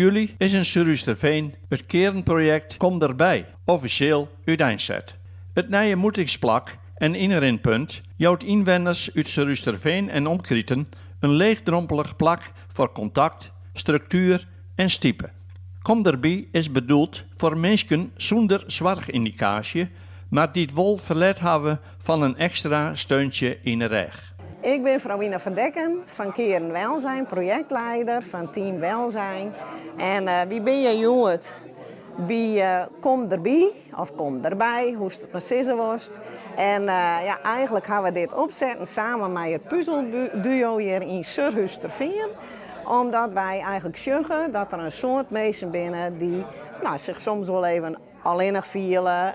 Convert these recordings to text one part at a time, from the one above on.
july is yn Surhústerfean it kearnprojekt Kom derby offisjeel úteinset. It nije moetingsplak en ynrinpunt jout ynwenners út Surhústerfean en omkriten in leechdrompelich plak foar kontakt, struktuer en stipe. Kom derby is bedoeld foar minsken sûnder soarchyndikaasje, mar dy't wol ferlet hawwe fan in ekstra steuntsje yn 'e rêch. Ik bin Vrouwina van Dekken fan Kearn Welzijn, projektleider fan Team Welzijn. En wy binne hjir hjoed by Kom derby of Kom derby, hoe'tst it mar sizze wolst. En ja, eigenlik hawwe we dit opsetten samen mei it puzelduo hjir yn Surhústerfean. Omdat wy eigenlik sjogge dat der in soad minsken binne dy't nou, sich soms wol even allinnich fiele,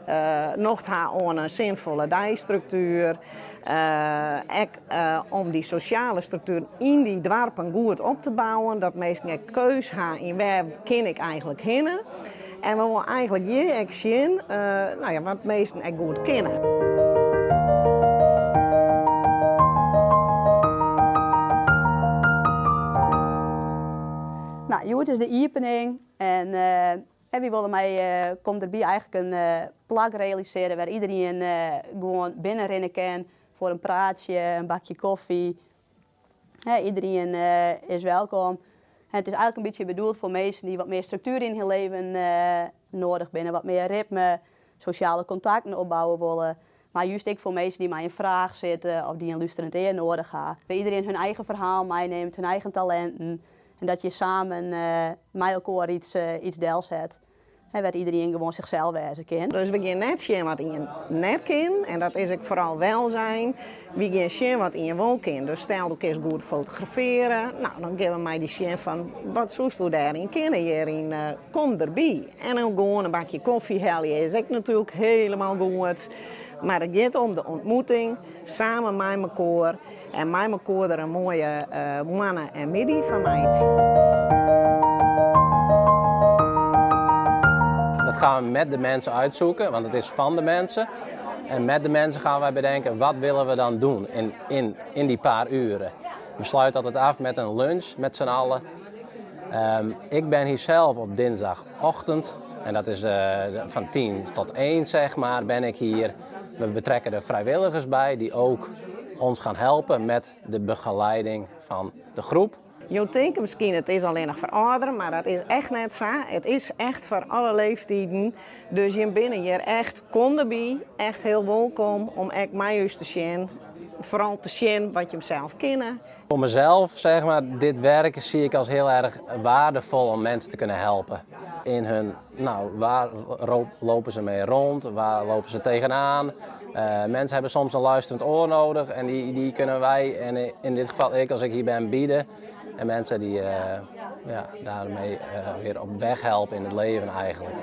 nocht ha oan in sinfolle deistruktuer. Ek om dy sosjale struktuer yn dy doarpen goed op te bouwen, dat minsken ek keus ha yn wêr kin ik eigenlik hinne. En we wolle eigenlik hjir ek sjen nou ja, wat minsken ek goed kinne. Nou, hjoed is de iepening en en wy wolle mei Kom derby eigenlik in plak realisearje wêr iderien gewoan binnenrinne kin foar in praatsje, in bakje kofje. Iderien is welkom. Het is eigenlik in bytsje bedoeld foar minsken dy't wat mear struktuer yn hun leven noadich binne, wat mear ritme, sosjale kontakten opbouwe wolle. Mar just ek foar minsken dy't mei in fraach sitte of dy't in lústerend ear noadich ha. Wêr iderien hun eigen ferhaal meinimt, hun eigen talinten en dat je samen mei elkoar iets, iets delset. Wêr't iderien gewoan sichsels wêze kin. Dus we gean net sjen wat ien net kin en dat is ek foaral welzijn. Wy gean sjen wat ien wol kin. Dus stel do kinst goed fotografearje, nou dan gean we mei dy sjen fan wat soesto dêryn kinne hjir yn Kom derby. En dan gewoan in bakje kofje helje is ek natuerlik helemaal goed. Mar it giet om de ontmoeting, samen mei mekoar en mei mekoar der in moaie moanne en middei fan meitsje. Dat gaan we met de mensen uitzoeken, want het is van de mensen. En met de mensen gaan wij bedenken, wat willen we dan doen in, in, in die paar uren. We sluiten altijd af met een lunch met z'n allen. Um, ik ben hier zelf op dinsdagochtend. En dat is uh, van 10 tot 1, zeg maar, ben ik hier. We betrekken er vrijwilligers bij die ook ons gaan helpen met de begeleiding van de groep. Jo tinke miskien it is allinnich foar âlderen, mar dat is echt net sa. It is echt foar alle leeftiden. Dus jim binne hjir echt, kom derby, echt hiel wolkom om ek mei ús te sjen. Foaral te sjen wat jim sels kinne. Voor mezelf, zeg maar, dit werk zie ik als heel erg waardevol om mensen te kunnen helpen. In hun, nou, waar lopen ze mee rond, waar lopen ze tegenaan. Mensen hebben soms een luisterend oor nodig en die, die kunnen wij, en in dit geval ik als ik hier ben, bieden. En mensen die ja, daarmee weer op weg helpen in het leven eigenlijk.